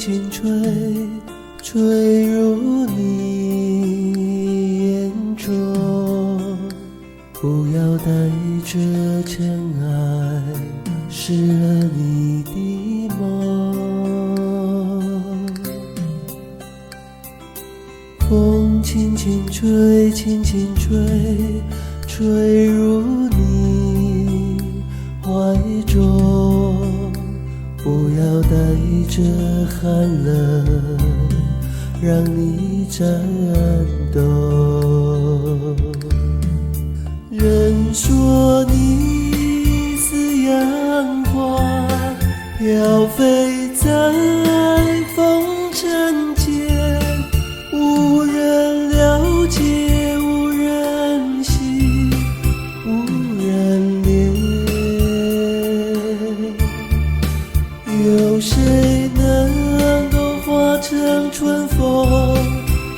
輕吹，吹入你眼中，不要帶着塵埃，濕了你的夢。風輕輕吹，輕輕吹，吹入你懷中，不要帶着寒冷，讓你顫抖。人說你似楊花，飄飛在風塵間，無人了解，無人惜，無人憐。有誰能夠化成春風，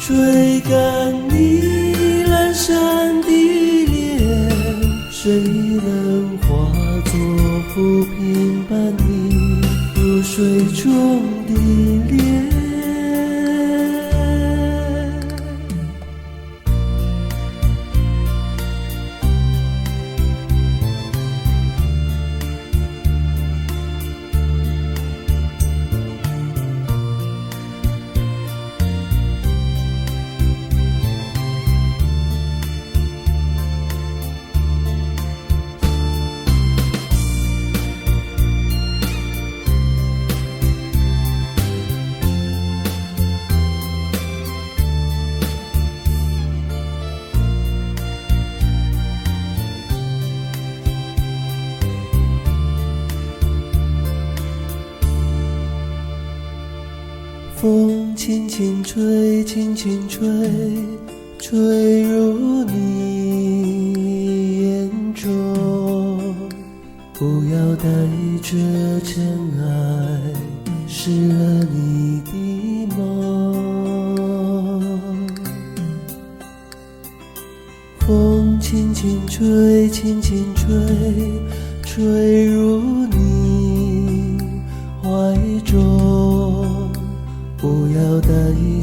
吹乾你闌珊的臉？誰能化作浮萍伴你入水中的蓮？風輕輕吹，輕輕吹，吹入你眼中，不要帶着塵埃，濕了你的夢。風輕輕吹，輕輕吹，吹入你懷中，不要帶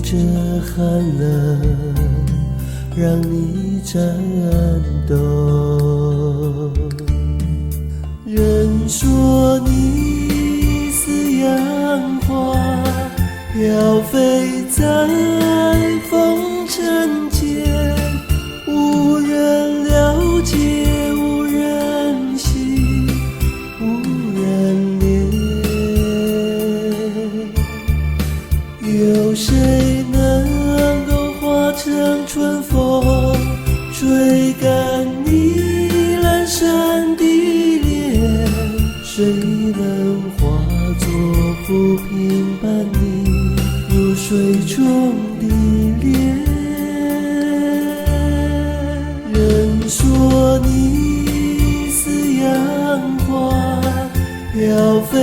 着寒冷，讓你顫抖。人說你似楊花，飄飛在風塵間，無人了解，無人惜，無人憐。有誰能夠化成春風，吹乾你闌珊的臉？誰能化作浮萍伴你入水中的蓮？人說你似楊花，飄飛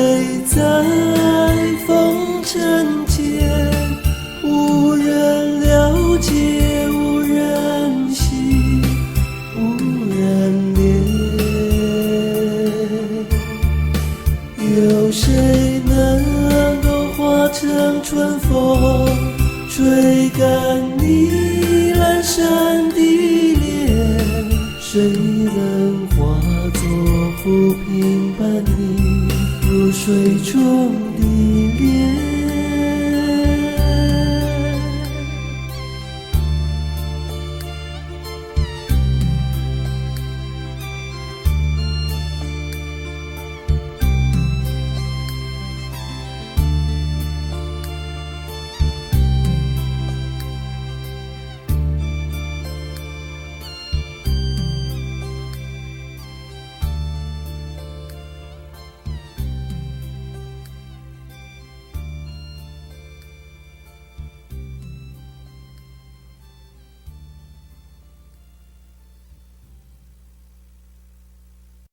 在風塵間，無人了解，無人惜，無人憐。有誰能夠化成春風，吹乾你闌珊的臉？誰能化作浮萍伴你入水中的